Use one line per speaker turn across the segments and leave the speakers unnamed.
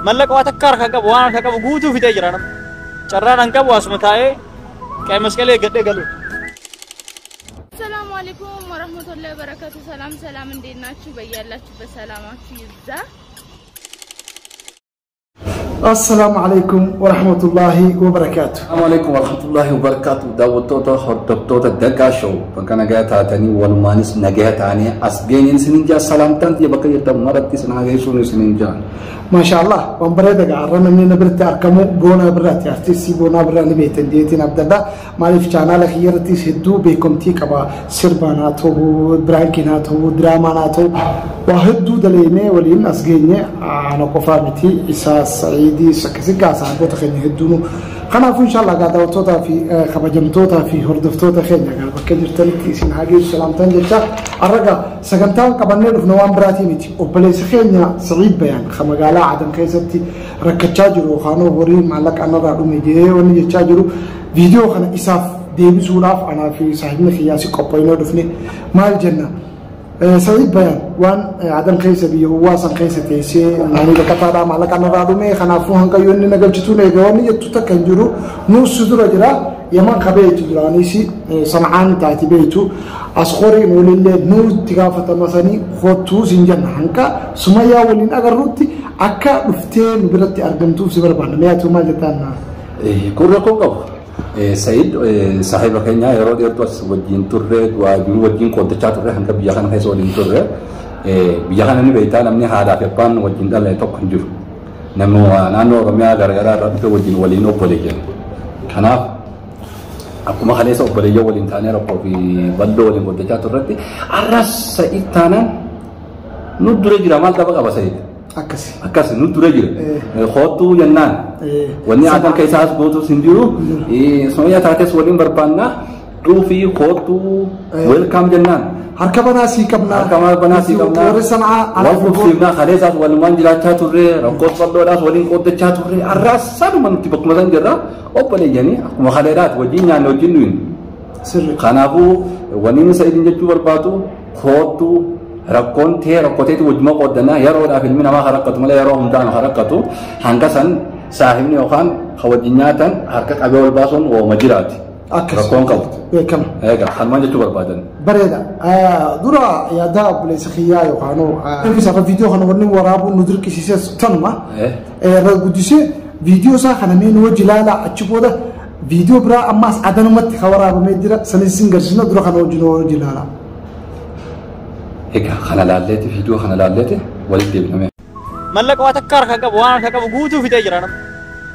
Mallaqa waa takka harkaa qabu waan harkaa qabu guutuu fixee jira nama. Carraan an qabu asuma taa'ee ቀይ መስቀል eeggadhee galuudha.
ሰላም አለይኩም ወራህመቱላሂ ወበረካቱ። ሰላም ሰላም፣ እንዴት ናችሁ? በያላችሁበት ሰላማችሁ ይብዛ።
Assalaamu alaikum warahmatullahi wabarakaatu.
Assalamu alaikum warahmatullahi wabarakatuh. Daawwattoota hordoftoota Dagaa Show bakka nagaa taatanii walumaanis nagaa taanii as geenyeen isinin jaa salaamtaan xiyya bakka jirtan maratti isin hageessuun isinin jaa.
Maasha Allah, waan bareeda gaarra namni na biratti argamu Boonaa Birraati. Artiistii Boonaa Birraa ni beektan jeetiin abdadha. Maaliif chaanaala kiyyarrattis hedduu beekamtii qaba. Sirbaan haa ta'u, biraankiin haa ta'u, diraamaan haa ta'u. Waa hedduu daleemee waliin as geenye ana qofaa miti. Isaa Sa'iidii akkasii saahiboota keenya hedduunu. Kanaafuu inshallah gaa daawwattootaa fi kabajamtootaa fi hordoftoota keenya gaa bakka jirtanitti isin haa geessu salaamtaan jecha har'a sagantaan qabannee dhufne waan biraatii miti. Obboleessa keenya Sa'iid Bayaan kan magaalaa Adan keessatti rakkachaa jiru yookaan horii maallaqa anarraa dhume jedhee wanni jechaa jiru viidiyoo kana isaaf deebisuudhaaf anaa fi saahibni kiyyaas qophaa'inee dhufne maal jenna. Sa'iid Bayaan waan Adan keessa biyya hawaasan keessa teessee naannoo baqataadhaa maallaqa anarraa dhume kanaafuu hanga yoo inni na galchituun eega wanni jettu takka hin jiru nuus dura jira Yaman qabeetu duraanis Sana'aan taati beektu as qoriin walillee nuti gaafatama sanii kottuu siin jenna hanga Sumayyaa waliin agarrutti akka dhuftee nu biratti argamtuuf si barbaanna. Mee ati maal jettaan?
Kun rakkoo qabu. Sa'iid saahiba keenya yeroo dheertuu as wajjin turre waajjiruu wajjin qooddachaa turre hanga biyya kana keessa waliin turre biyya kana ni beektaa namni haadhaa fi abbaan wajjin dhalate tokko hin jiru. Namni naannoo Oromiyaa garaagaraa irraa dhufe wajjin waliin obboleeyyan. Kanaaf akkuma kaleessa obboleeyyan waliin taanee rakkoo fi bal'oo waliin qooddachaa turretti arras Sa'iid taanaan nu dura jira maal qaba qaba Sa'iid.
Akkasi.
Akkas nu dura jira. Kottuu jennaan. Wanni Adan keessaas gootus hin jiru. Sumayyaa taates waliin barbaannaa dhuufii kottuu welcome jennaan.
Harka banaa sii qabnaa.
Harka banaa sii qabnaa.
Warri Sana'aa
Wal qubsiifnaa kaleessaas walumaan jiraachaa turre rakkoos bal'oodhaas waliin qooddachaa turre har'aas sanuma nuti bakkuma san jirra obboleeyyanii akkuma kaleedhaati wajjin nyaanne wajjin nuyin.
Sirri.
Kanaafuu wanni inni Sa'iidin jechuu barbaadu kottuu rakkoon tee rakkoteeti wajjuma qooddannaa yeroodhaaf ilmi namaa kan rakkatu malee yeroo hundaan kan rakkatu hanga san saahibni yookaan kan wajjin nyaatan harka qabee ol baasuun wooma jiraati.
Akkas.
Rakkoon qabu.
Beekama.
Egaa kanumaan jechuu barbaadan.
Bareeda. Dura yaada obboleessa kiyyaa yookaan isaaf viidiyoo kana wanni waraabuun nu dirqisiises tanuma. Irra guddisee viidiyoo isaa kana mee nu wajji ilaalaa achi booda viidiyoo biraa ammaas Adanumatti kan waraabamee jira sanis sin garsiisna dura kana wajjin wajji ilaalaa.
Egaa kana laalleeti viidiyoo kana laalleeti walitti deebiname.
Mallaqa waa takka harkaa qabu waan harkaa qabu guutuu fixee jira nama.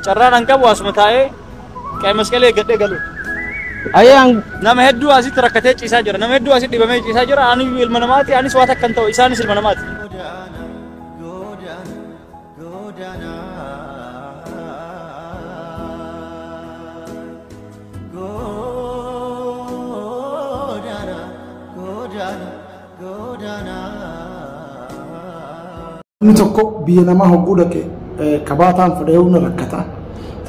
Carraan an qabu asuma taa'ee ቀይ መስቀል eeggadhee galuudha.
Ayyaan
Nama hedduu asitti rakkatee ciisaa jira. Nama hedduu asitti dhibamee ciisaa jira. Ani ilma namaati. Anis waa takka hin ta'u. Isaanis ilma namaati.
Namni tokko biyya namaa hogguu dhaqe kabaataan fudhee humna rakkata.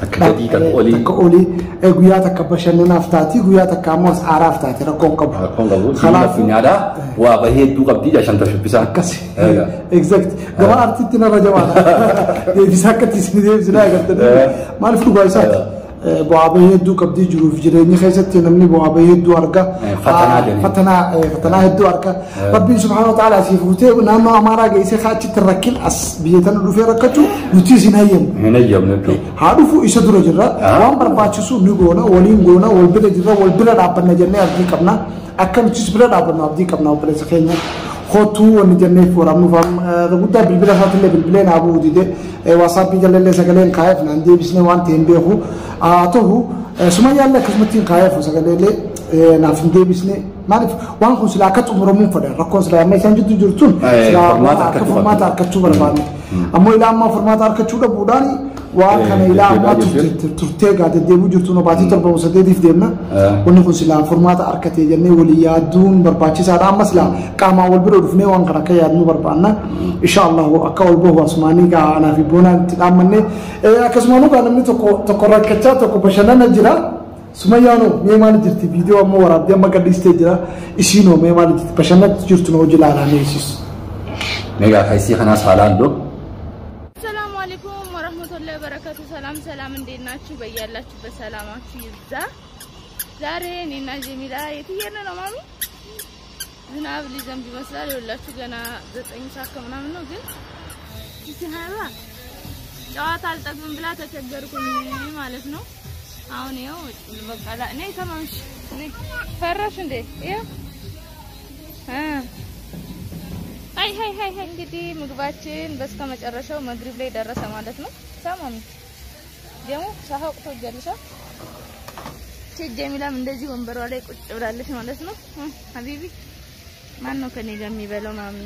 Takka gadii takka olii.
Takka olii guyyaa takka bashannanaaf taati guyyaa takka ammoo aaraaf taati rakkoon qabu.
Rakkoon qabu. Kanaaf addunyaadhaa waa bahee hedduu qabdi jaa shubbisaa.
Akkasi. Exact. Gama artiitti narra jabaadha. Deebisaa akkatti isin deebisinaa agartanii. Maaliif dhugaa isaati? Bu'aa bahee hedduu qabdii jiruuf jireenya keessatti namni bu'aa bahee hedduu arga.
Fatanaa jedhanii.
Fatanaa hedduu arga. Rabbiin subhaanahu wa ta'ala asii fuutee naannoo Amaaraa geessee achitti rakkin as biyya tana dhufee rakkachuu nuti isin hayyamnu.
Hin hayyamnu jechuudha.
Haa dhufu isa dura jirra. Waan barbaachisu ni goona waliin goona wal bira jirra wal bira dhaabbanna jennee abdii qabna. Akka nutis bira dhaabbannu abdii qabna obboleessa keenya. Kottuu wanni jennee waraabnuuf guddaa bilbila isaatiillee bilbilee naa bu'uu dide waasaappii jalallee sagaleen kaa'eef naan deebisnee waan ta'e hin beeku. Haa ta'u Sumayyaallee akkasumatti hin kaa'eef sagaleellee naaf hin deebisne maaliif waan kun silaa akka xumuramuun fedhan rakkoon silaa amma isaan jidduu jirtuun silaa akka furmaata argachuu barbaanne. Ammoo ilaa ammaa furmaata argachuu dhabuudhaan waan kana ilaa ammaa turtee gaa deddeebi'uu jirtu nu baatii 7 8 deemna. Wanni kun silaa furmaata argatee jennee walii yaaduun barbaachisaadha. Amma silaa qaamaan wal bira dhufnee waan kana akka yaadnu barbaanna. Insha Allah akka ol bahu asumaanii gaa anaa fi boonaan itti dhaammanne. Akkasuma nu gaa namni tokko tokko rakkachaa tokko bashannana jira. Sumayyaanoo mee maal jirti viidiyoo ammoo waraabdee amma gadhiistee jira. Isiinoo mee maal jirti bashannatti jirtu nu hojii ilaalaa meesis.
Meegaa kaysii kanaas haa laallu.
ሰላም አሰላሙ አለይኩም ወራህመቱላሂ ወበረካቱ። ሰላም ሰላም፣ እንዴት ናችሁ? በያላችሁበት ሰላማችሁ ይብዛ። ዛሬ እኔና ጀሚላ የት እየሄድን ነው ማሚ? ዝናብ ሊዘንብ ይመስላል። ይኸውላችሁ ገና 9 ሰዓት ከምናምን ነው፣ ግን ይችላል ጨዋታ አልጠግብም ብላ ተቸገርኩኝ ማለት ነው። አሁን ይኸው በቃ ነይ ተማምሽ ነይ። ፈራሽ እንዴ? ይኸው አይ አይ አይ። እንግዲህ ምግባችን በስተመጨረሻው መግሪብ ላይ ደረሰ ማለት ነው። ተማሚ ደግሞ ሳሃቅ ትወጃለሽ? ጀሚላም እንደዚህ ወንበሯ ላይ ቁጭ ብላለች ማለት ነው። ሀቢቢ ማን ነው ከኔ ጋር የሚበላው? ማሚ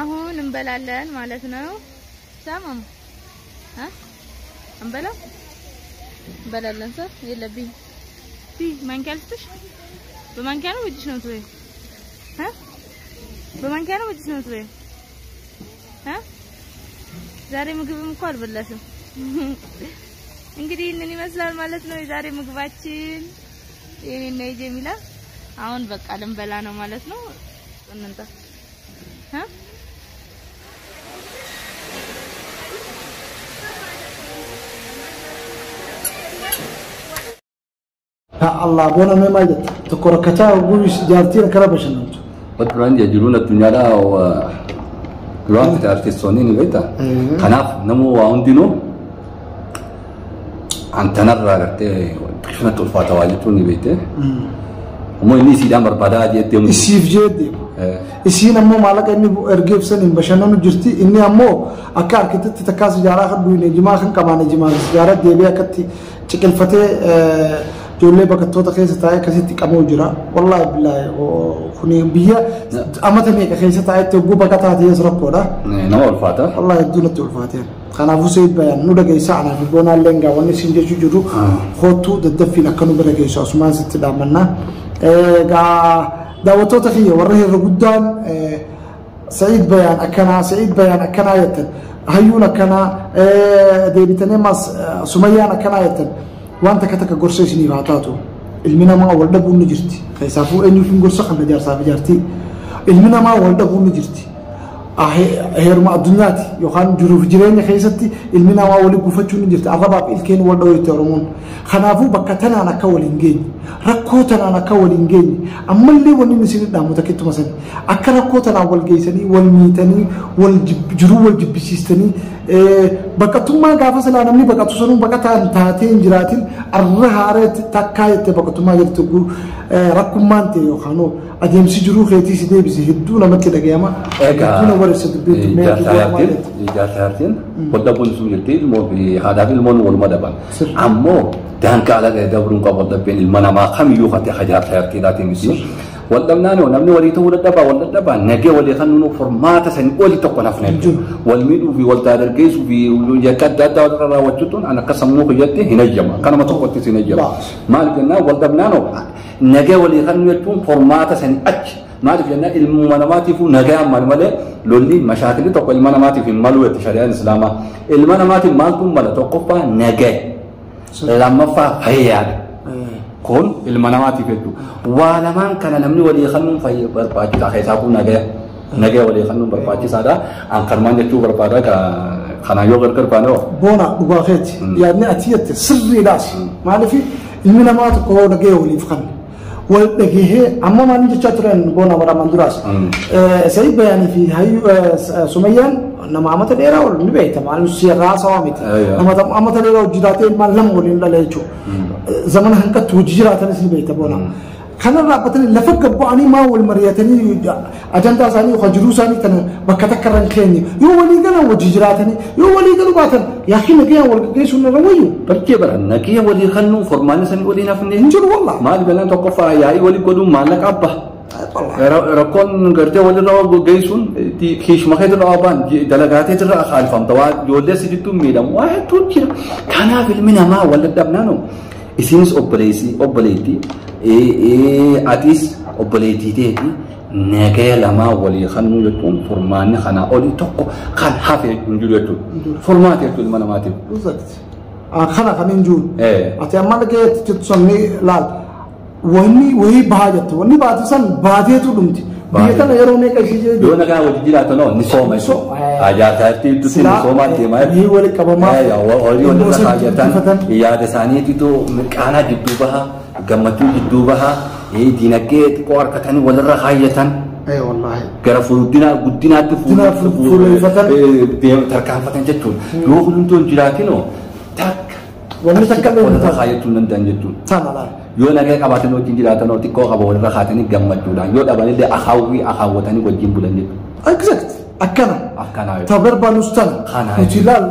አሁን እንበላለን ማለት ነው። ሳማም እንበላ እንበላለን። ሰው የለብኝ ማንኪያ ልስጥሽ? በማንኪያ ነው በእጅሽ ነው የምትበይው? በማንኪያ ነው በእጅሽ ነው የምትበይው? ዛሬ ምግብም እኮ አልበላሽም። እንግዲህ ይህንን ይመስላል ማለት ነው የዛሬ ምግባችን የኔና የጀሚላ። አሁን በቃ ልንበላ ነው ማለት ነው። እንንጣ
Allah boona mee maal jetta? Tokko rakkataa oguu jaartiin akkana bashannantu.
Duraan jiruun addunyaadhaa duraan fite artistoonni ni beekta. Kanaaf namuu waa hundinuu antanarraa gartee qishnatti ulfaata waa jechuun ni beekte. Ammoo inni isiidhaan barbaadaa jettee deemu.
Isiif jee deemu. Isiin ammoo maallaqa inni ergeef saniin bashannanu jirti. Inni ammoo akka harkitatti takkaas ijaaraa kan duwine jimaa kan qabaane jimaa ijaaraa deebi'ee akkatti ciqilfatee ijoollee bakattoota keessa taa'ee akkasitti qabuu jira. Wallaahi billaahi kuni biyya amata meeqa keessa taa'etti hogguu baqataa ta'es rakkoodha.
Nama ulfaata.
Wallaahi hedduu natti ulfaateen. Kanaafuu Sa'iid Bayaan nu dhageessa anaaf Boonaan Leengaa wanni isin jechuu jiru kootuu daddaffiin akka nu bira geessu asumaan sitti dhaammannaa. Egaa daawwattoota kiyya warra hirra guddaan Sa'iid Bayaan akkanaa Sa'iid Bayaan akkanaa jettan hayyuun akkanaa deebitanii ammas Sumayyaan akkanaa jettan waan takka takka gorsa isiniif haa taatu. Ilmi namaa wal dhabuun ni jirti. Keessaafuu eenyuuf hin gorsa qabna jaarsaa fi jaartii. Ilmi namaa wal dhabuun ni jirti. Heeruma addunyaati yookaan jiruuf jireenya keessatti ilmi namaa walii gufachuun ni jirti. Arrabaaf ilkeen wal dhawuu itti Oromoon. Kanaafuu bakka tanaan akka wal hin geenye, rakkoo tanaan akka wal hin geenye, ammallee wanni inni isin dhaamu takkittuma sani. Akka rakkoo tanaan wal geessanii, wal miitanii, wal jiruu wal jibbisiistanii baqattummaa gaafa silaa namni baqatu sanuu baqataan taatee hin jiraatin arra haareetti takkaa jettee baqattummaa jirtu rakkummaan ta'e yookaan adeemsi jiruu keetii si deebise hedduu namatti dhagayama. Hedduu nama wareessa dubbiin mee
Jaarsa jaartiin wal dhabuun sun jirti ilmoo fi haadhaa fi ilmoon waluma dhaban. Ammoo daangaa ala dabruun qabu wal dhabbeen ilma namaa kamiyyuu kan ta'e jaarsa jaartiidhaatiin miti. Wal dhabnaan namni walii ta'uu dadhabaa wal dadhabaa nagee walii kan nuu furmaata sanii olii tokko nafne. Wal miidhuu fi wal dargaggeessuu fi yakka adda addaa walirra raawwachuutuun an akka sammuu kiyyatti hin eeyyamu. Akkanuma tokkottis hin eeyyamu. Maaliif jennaan wal dhabnaan nagee walii kan jechuun furmaata sanii achi. Maaliif jennaan ilmuma namaatiifuu nagaan maal malee lolli mashaakilli tokko ilma namaatiif hin malu jetti shari'aan islaamaa. Ilma namaatiif maaltu mala tokkoffaa nagee lammaffaa fayyaadha. Kun ilma namaatiif hedduu. Waa lamaan kana namni walii kennuun barbaachisaa keessaa kun nagee nagee walii kennuun barbaachisaadha. An kanumaan jechuu barbaada kanaan yoo gargar baane hoo.
Boona dhugaa keeti. Yaadni ati jette sirriidhaas. Maaliif ilmi namaa tokko nagee waliif kenna. Wal dhagahee amma maal jechaa turan boona waraabaan duraas. Sa'iid Bayaanii fi Sumayyaan nama amata dheeraa ol ni beekta maal seeraa sawaa miti. Nama amata dheeraa hojii jiraatee ilmaan lama waliin dhala jechuudha. Zamana hanqattu hojii jiraatanis ni beekta boona. Kanarraa dhaabbatanii lafa gabbu'anii maa wal mari'atanii ajandaa isaanii yookaan jiruu isaanii kana bakka takka irra hin keenye yoo walii galan hojii jiraatanii yoo walii galuu baatan yaaqii nagayaan wal gaggeessuun irra wayyu.
Barkee bara nagaya walii kennuun formaanni sanii waliin hafne
hin jiru wallaahi.
Maali balaan tokkoffaa yaa'ii walii godhuun maallaqa abba. Rakkoon gartee walirra geessuun kiishuma keetirra waa ba'an dalagaateetirra kaalfamta waa ijoollee si jidduun miidhamu waa hedduun jira. Kanaaf ilmi namaa wal dadhabnaanu isinis obboleessi obboleettii atis obboleettii teeti nagaya lamaa walii kennuu jechuun furmaanni kanaa olii tokko kan hafe hin jiru jechuudha. Furmaata jechuudha ilma namaatiif.
Kana kan hin jiru. Ati amma dhagee jettu sanni laal. Wanni wayii bahaa jette wanni baate san baateetu dhumti. Biyya tana yeroo meeqa ishee
Yoo nagaa wajji jiraatan hoo ni sooma jechuudha. Ajaa'ibsiitti ni soomaa deemaa.
Ni wali qabamaa.
Horii walirra
Ilmoo
kaayatan
guddifatan.
Yaada isaaniititu mirqaanaa jidduu baha, gammachuu jidduu baha, diinagdee xiqqoo harkatanii walirra kaayyatan.
Ee wallaahi.
Gara fuuldura guddinaatti
Guddinaaf fuulleffatan.
Tarkaanfatan jechuudha. Yoo hundumtuu hin jiraatinoo takka
Wanni takka illee hin
walirra
taatu.
kaayyachuu hin danda'an jechuudha.
Tana laala.
Yoo nagaa qabaatan wajjin jiraatan xiqqoo qaba walirra kaatanii gammachuudhaan, yoo dhabanillee akaawwii akaawwatanii wajjin bulan jechuudha.
Exact. Akkana.
Akkanaa
Ta barbaannus tana.
Kana.
Nuti ilaal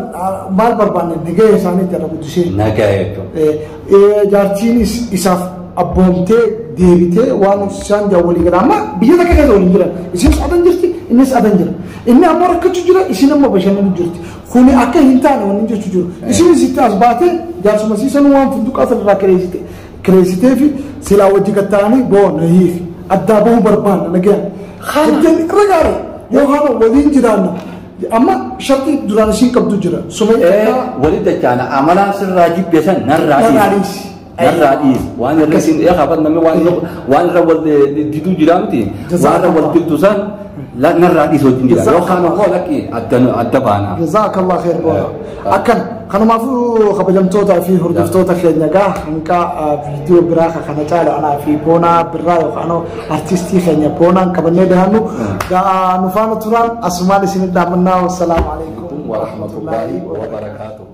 maal barbaanne? Nagaya isaaniitti irra guddisee.
Nagaa jechuudha.
Jaartiinis isaaf abboomtee deebitee waan isaan jaa walii gala. Amma biyya takka keessa waliin jiran. Isinis adan jirti, innis adan jira. Inni ammoo rakkachuu jira, isin ammoo bashannanuu jirti. Kuni akka hin taane wanni jechuu jiru. Isinis itti as baatee jaarsuma siisan waan funduqaa sanarraa kireessite. Kireessitee fi silaa wajji gatta'anii boona hiiki. Addaa bahuu barbaanna nagayaan. Jettee irra gaarii yoo haala waliin jiraanna. Amma shartii duraan isiin qabdu jira. Sumee
Walitti dachaana amalaan sirraa jibbe san narraa
Narraa
dhiisi.
dhiisi.
Narraa dhiisi. Waan irra isin eegaa namni waan irra wal diduu jira miti. Waan irra wal diddu san narraa dhiisi wajjin jira. Yookaan immoo lakki adda baana.
Jazakallah khair boona. Akkan kanumaafuu kabajamtootaa fi hordoftoota keenya gaa hanqa viidiyoo biraa kana caala anaa fi Boonaa Birraa yookaan artistii keenya Boonaan qabannee dhiyaannu gaa nu faana turan asumaan isin dhaamannaa. Wassalaamu alaikum
Wa rahmatullahi wa barakaatuh.